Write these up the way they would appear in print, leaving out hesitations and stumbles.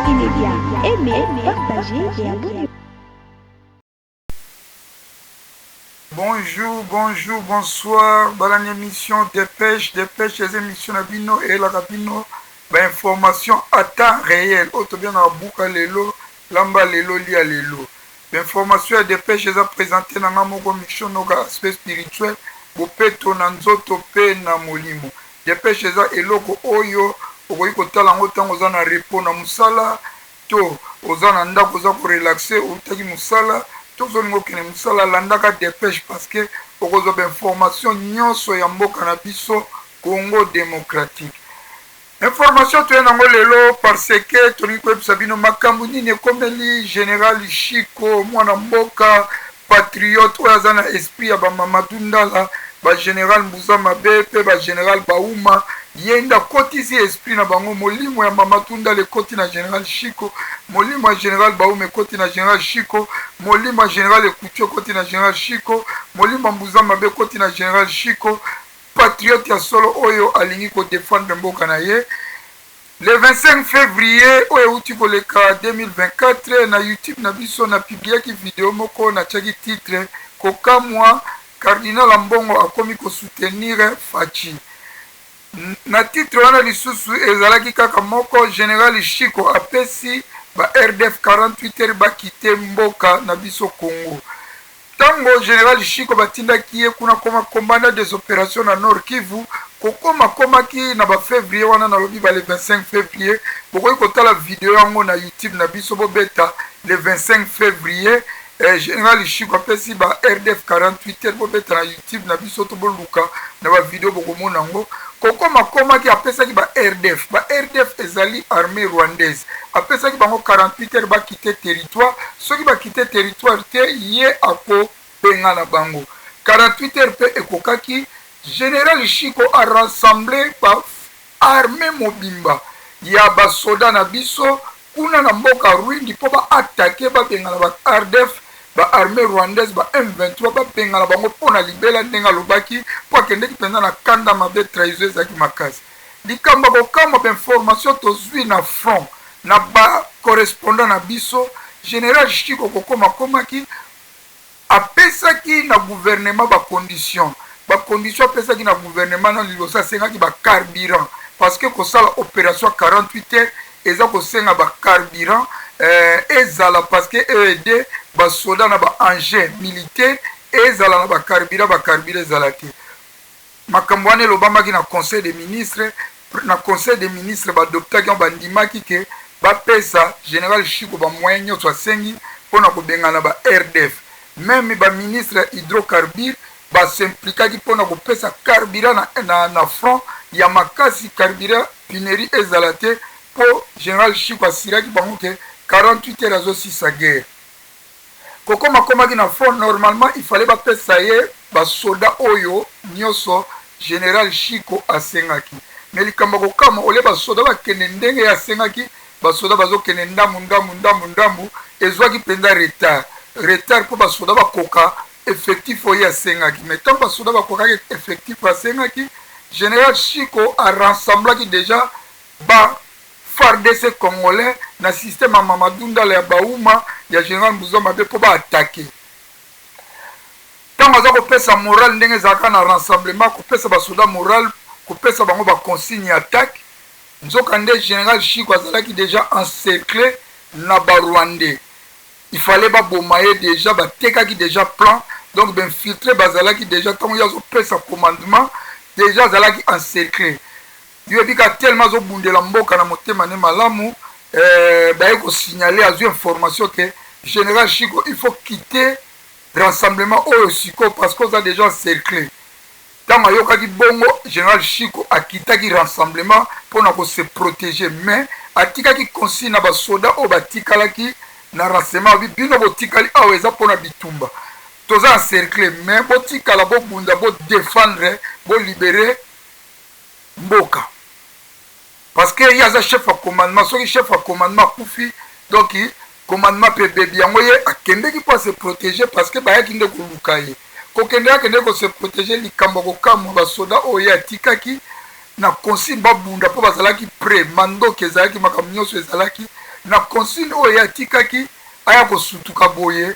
TV Média. Aimez, partagez et abonnez-vous. Bonjour, bonjour, bonsoir. Balani émission Dépêche, Dépêche, les émissions na bino eyelaka bino ba information à temps réel. Oyo tobengaka buka lelo, lamba lelo, lia lelo. Ba information ya Dépêche eza présente na nga moko Michaux Noka, aspect spirituel, bopeto na nzoto pe na molimo. Dépêche eza eloko oyo okoki kotala yango ntango oza na repos na mosala, to oza na ndako oza ko relaxer, outaki mosala to ozolinga okende mosala, landaka Dépêche parce que okozwa ba information nyonso ya mboka na biso Congo démocratique. Information toye nango lelo parce que tolingi koyebisa bino makambo nini ekomeli Général Chiko, mwana mboka patriote oyo aza na esprit ya ba Mamadou Ndala, ba Général Mbuza Mabe pe ba Général Bauma. Ye nde akotisi esprit na bango, molimo ya Mamadou Ndala ekoti na Général Chiko, molimo ya Général Bauma ekoti na Général Chiko, molimo ya Général Ekutu ekoti na Général Chiko, molimo ya Mbuza Mabe ekoti na Général Chiko, patriote ya solo oyo alingi ko défendre mboka na ye. Le 25 février oyo euti koleka 2024, na YouTube na biso na publiaki video moko, natiaki titre kokamwa Cardinal Ambongo akomi ko soutenir Fatshi. Na titre wana lisusu ezalaki kaka moko, Général Chiko apesi ba RDF 48 heures bakite mboka na biso Congo. Tango Général Chiko batindaki ye kuna koma commandant des opérations na Nord Kivu, kokoma komaki na ba février wana, nalobi ba le 25 février, bokoki kotala video yango na YouTube na biso, bobeta le 25 février, Général Chiko apesi ba RDF 48 heures, bobeta na YouTube na biso to boluka na ba video bokomona yango. Kokoma komaki apesaki ba RDF, ba RDF ezali armée rwandaise, apesaki bango 48 heures bakite territoire. Soki bakite territoire te, ye akobengana bango. 48 heures mpe ekokaki, Général Chiko a rassemblé ba armée mobimba ya basoda na biso kuna na mboka Rwindi mpo ba attaquer, babengana ba RDF, ba armée rwandaise, ba M23, babengana bango mpo na libela, ndenge alobaki, mpo akendeki mpenza na kanda mabe, trahison ezalaki makasi. Likambo ya kokamwa, ba information tozwi na front na ba correspondant na biso, Général Chiko kokoma komaki apesaki na gouvernement ba condition. Ba condition apesaki na gouvernement, na liboso asengaki ba carburant, parce que kosala opération 48 heures eza kosenga ba carburant, ezala parce que EED basoda na ba engin militaire ezala na ba carburant, ba carburant ezala te. Makambo wana elobamaki na conseil des ministres. Na conseil des ministres baadoptaki yango, bandimaki ke bapesa Général Chiko ba moyen nyonso asengi mpona kobengana ba RDF. Même ba ministre ya hydrocarbure bas'impliquaki mpona kopesa carburant na front ya makasi, carburant pénurie ezala te, mpo Général Chiko asiraki bango ke 48 heures azosisa guerre. Kokoma komaki na front, normalement il fallait bapesa ye basoda oyo nyonso Général Chiko asengaki. Mais likambo ya kokamwa, olie basoda bakende ndenge ye asengaki, basoda bazokende ndambu ndambu ndambu ndambu, ezwaki mpenza retard retard mpo basoda bakoka effectif oyo asengaki. Mais ntango basoda bakokaki effectif asengaki, Général Chiko arassemblaki déjà ba FARDC congolais na système ya Mamadou Ndala, ya Bauma, ya Général Mbuza Mabe mpo baattaquer. Ntango aza kopesa moral ndenge ezalaka na rassemblement, kopesa basoda moral, kopesa bango baconsigne ya attaque, nzokande Général Chiko azalaki déjà encerclé na barwandais. Il fallait baboma ye déjà, batekaki déjà plan, donc bainfiltré bazalaki déjà. Ntango ye azopesa commandement, déjà azalaki encerclé. Yoyebi kaka, tellement azobundela mboka na motema ne malamu, baye kosignaler, azwi information ke Général Chiko, il faut quitter rassemblement oyo sikoyo parce que oza déjà encerclé. Ntango ayokaki bongo, Général Chiko akitaki rassemblement mpona kose protéger, mais atikaki consigne na basoda oyo batikalaki na rassemblement: abi bino botikali awa, eza mpona bitumba, toza encerclé, mais botikala, bobunda, bodéfendre, bolibérer mboka, parce que ye aza chef ya commandement. Soki chef ya commandement akufi, donc commandement mpe ebebi. Yango ye akendeki mpo ase protéger, parce que bayaki nde koluka ye. Kokende, akendeki kose protéger. Likambo ya kokamwa, basoda oyo ye atikaki na consigne babunda mpo bazalaki prêt, mandoki ezalaki, makambo nyonso ezalaki. Na consigne oyo ye atikaki, aya kosutuka boye,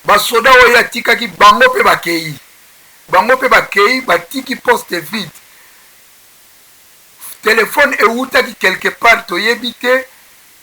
basoda oyo ye atikaki bango mpe bakei, bango mpe bakei, batiki poste vide. Telephone ewutaki quelque part toyebi te,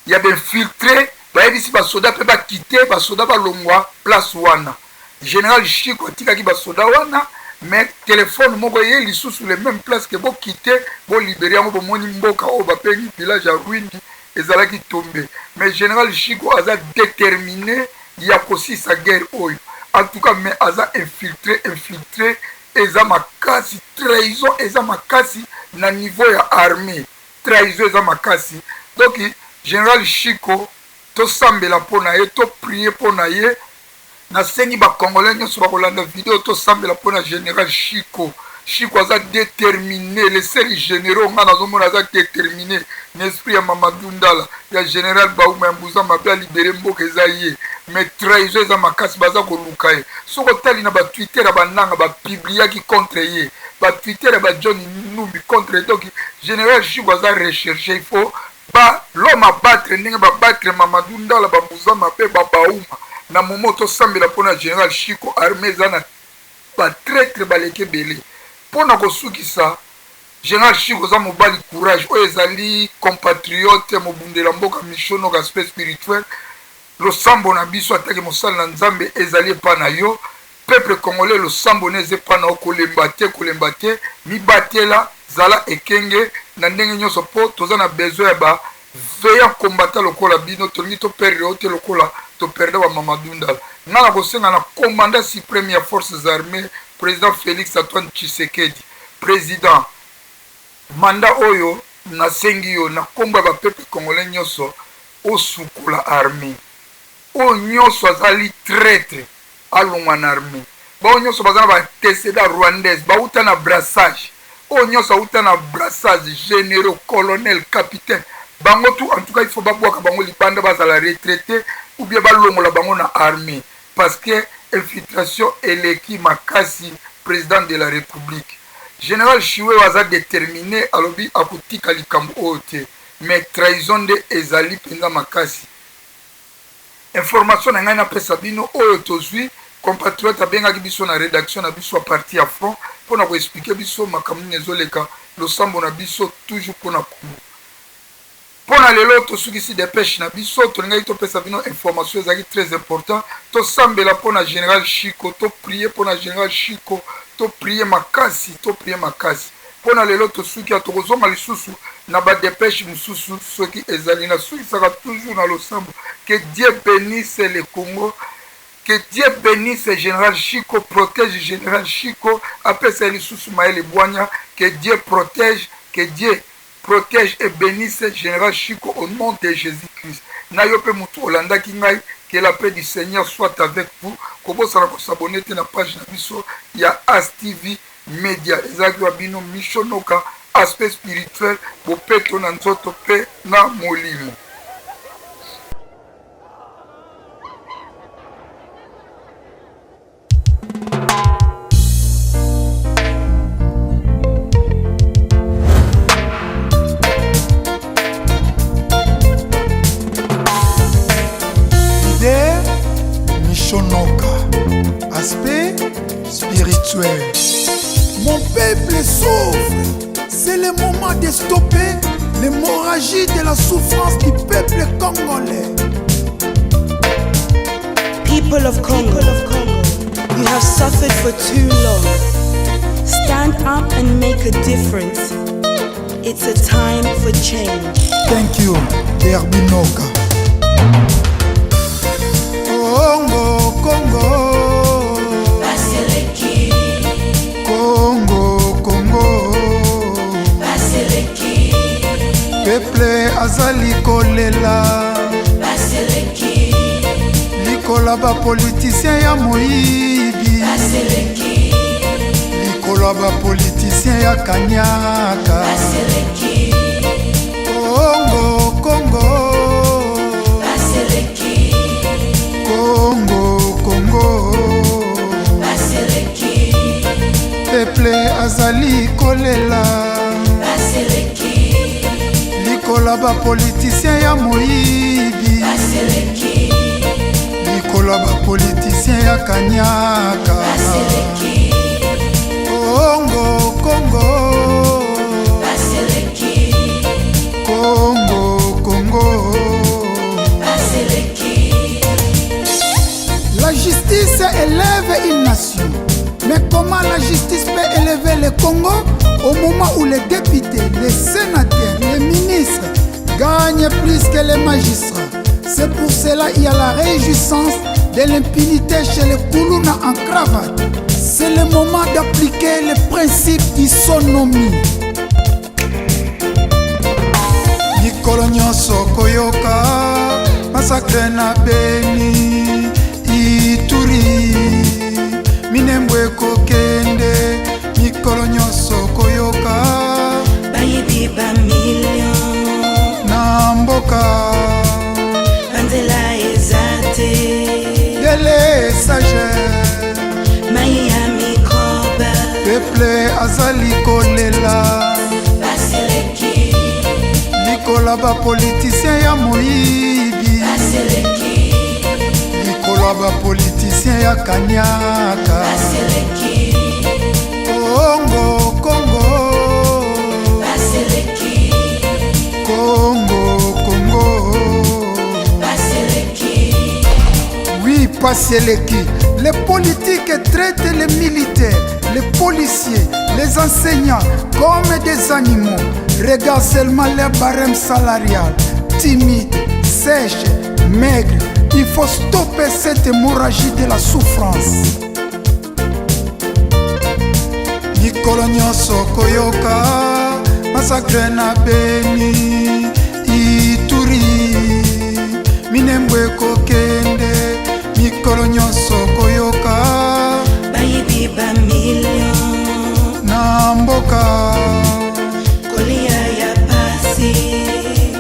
ya ba infiltres bayebisi basoda mpe bakite, basoda balongwa place wana. General Shiko atikaki basoda wana, mais telephone moko eye lisusu le meme place que bokite, bolibere yango. Bomoni mboka oyo babengi village ya Rwindi ezalaki tombe, mais General Shiko aza determine ya kosisa guerre oyo en tout cas, mais aza infiltre, infiltre eza makasi, trahison eza makasi na niveau ya armee, trahison eza makasi. Donc General Shiko tosambela mpo na ye, to prier mpo na ye. Nasengi ba congolais nyonso bakolanda video, tosambela mpo na General Shiko. Shiko aza determine, le seul generaux nga nazomona aza determine na esprit ya Mamadou Ndala, ya General Bauma, ya Mbuza Mabe alibere mboka eza ye, mais trahison eza makasi, baza koluka ye. Soki otali na ba Twitter ya bananga bapubliaki contre ye, ba Twitter ya ba John Numbi contre ye. Donc General Shiko aza recherche, il faut ba l'homme abattre ndenge ba battre Mamadou Ndala, ba Mbuza Mabe, ba Bauma. Na momo tosambela mpona General Shiko, armée eza na ba traitre baleki ebele. Mpona kosukisa, General Shiko oza mobali courage, oyo ezali compatriote mobundela mboka Michonok, aspect spirituel. Losambo na biso atake mosali na Nzambe ezali epa na yo. Peuple congolais, losambo na eza epa na yo, kolemba te, kolemba te, mibatela, zala ekenge na ndenge nyonso, mpo toza na besoin ya ba vaillant combattant lokola bino. Tolingi to perdre yo te lokola to perdre ba Mamadou Ndala. Nga na kosenga na commandant suprême ya forces armées, président Félix Antoine Tshisekedi, président, mandat oyo nasengi yo na kombo ya ba peuple congolais nyonso, osukola armée. Oyo nyonso azali traître alongwa na armée. Bao nyonso baza na ba antécédents rwandaise, bauta na brassage, oyo nyonso auta na brassage, généraux, colonel, capitaine, bango tout en tout cas il faut babwaka bango libanda, bazala retraité ou bien balongola bango na armée, parce que infiltration eleki makasi. Président de la République, Général Shiwewe aza déterminé, alobi akotika likambo oyo te, mais trahison nde ezali mpenza makasi. Information na ngai napesa bino oyo tozwi, compatriote abengaki biso na rédaction na biso ya parti ya front mpona koexpliquer biso makambo nini ezoleka. Losambo na biso toujours mpona Kongo. Mpona lelo tosukisi dépêche na biso, tolingaki topesa bino information ezalaki très important. Tosambela mpona Général Shiko, toprie mpona Général Shiko, toprie makasi, toprie makasi. Mpona lelo tosuki ya, tokozonga lisusu na badépêche mosusu soki ezali. Nasukisaka toujours na losambo: que Dieu bénisse le Congo, que Dieu bénisse Général Shiko, protège Général Shiko, apesa ye lisusu mayele, bwanya. Que Dieu protège, que Dieu protège et bénisse Général Shiko au nom de Jésus-Christ. Na yo mpe motu olandaki ngai, que la paix du Seigneur soit avec vous. Kobosana kos'abonner te na page na biso ya As TV Media. Ezalaki wa bino Mishonoka, aspect spirituel, bopeto na nzoto mpe na molimo. Leader Mishonoka, aspect spirituel. Mon peuple souffre. C'est le moment de stopper l'hémorragie de la souffrance du peuple congolais. People of Congo, you have suffered for too long. Stand up and make a difference. It's a time for change. Thank you, Derby Noka. Congo, Congo. Congo, Congo. Peuple azali kolela likola bapoliticien ya moyibi, likolo ya bapoliticien ya kanyaka. Congo, Congo. Congo, Congo. Peuple azali kolela. Likolo. Likolo ya bapolitisien ya moyibi, likolo ya bapolitisien ya kanyaka. Kongo, Kongo, Kongo, Kongo. La justice élève une nation. Mais comment la justice peut élever le Congo au moment où les députés, les sénateurs, les ministres gagnent plus que les magistrats? C'est pour cela qu'il y a la réjouissance de l'impunité chez les Koulouna en cravate. C'est le moment d'appliquer le principe d'isonomie. Mikolo nyonso koyoka massacre na Beni, Ituri, Minembwe ekokende. Mikolo nyonso koyoka bayibi bamillion na mboka, banzela eza te, délestage, mai ya microbe, peuple azali kolela, baseleki, likolo ya bapolitisien ya moyibi, baseleki, likolo ya bapolitisien ya kanyaka. Baseleki. Kongo, Kongo, baseleki, Kongo, Kongo, baseleki. Oui, pasi eleki. Les politiques traitent les militaires, les policiers, les enseignants comme des animaux. Regarde seulement leur barème salarial. Timide, sèche, maigre. Il faut stopper cette hémorragie de la souffrance. Mikolo nyonso koyoka massacre na Beni, Ituri, Minembwe ekokende. Mikolo nyonso koyoka bayibi bamillion na mboka, kolia ya pasi,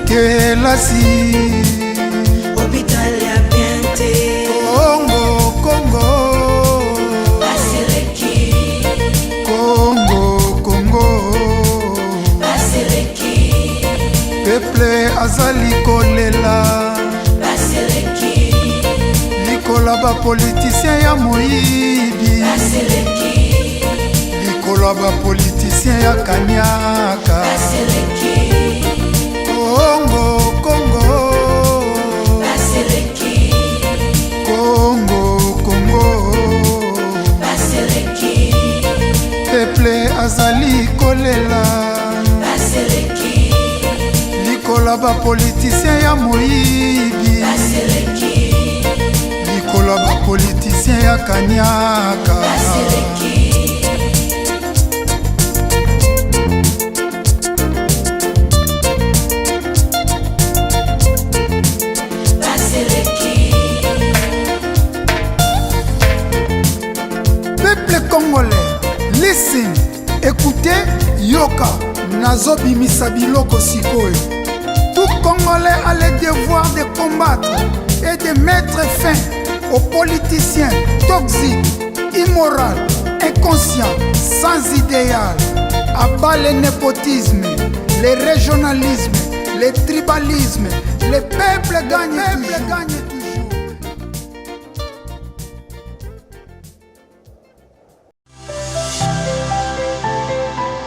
kelasi, hôpital ya bien te. Kongo, Kongo, baseleki, Kongo, Kongo, baseleki. Peuple azali kolela, baseleki, likolo ya bapolitisien ya moyibi, baseleki, likolo ya bapolitisien ya kanyaka. Baseleki. Kongo, Kongo, baseleki, Kongo, Kongo, baseleki. Peuple azali kolela, baseleki, likolo ya bapolitisien ya moyibi, baseleki, likolo ya bapolitisien ya kanyaka. Baseleki. Baseleki. Peuple congolais, listen, écoutez, yoka, nazobimisa biloko sikoyo. Tout Congolais a le devoir de combattre et de mettre fin aux politiciens toxiques, immoraux, inconscients, sans idéal. À bas le népotisme, le régionalisme, le tribalisme. Le peuple gagne, peuple gagne toujours.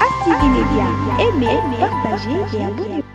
ASTV Média. Aimez, partagez et abonnez-vous.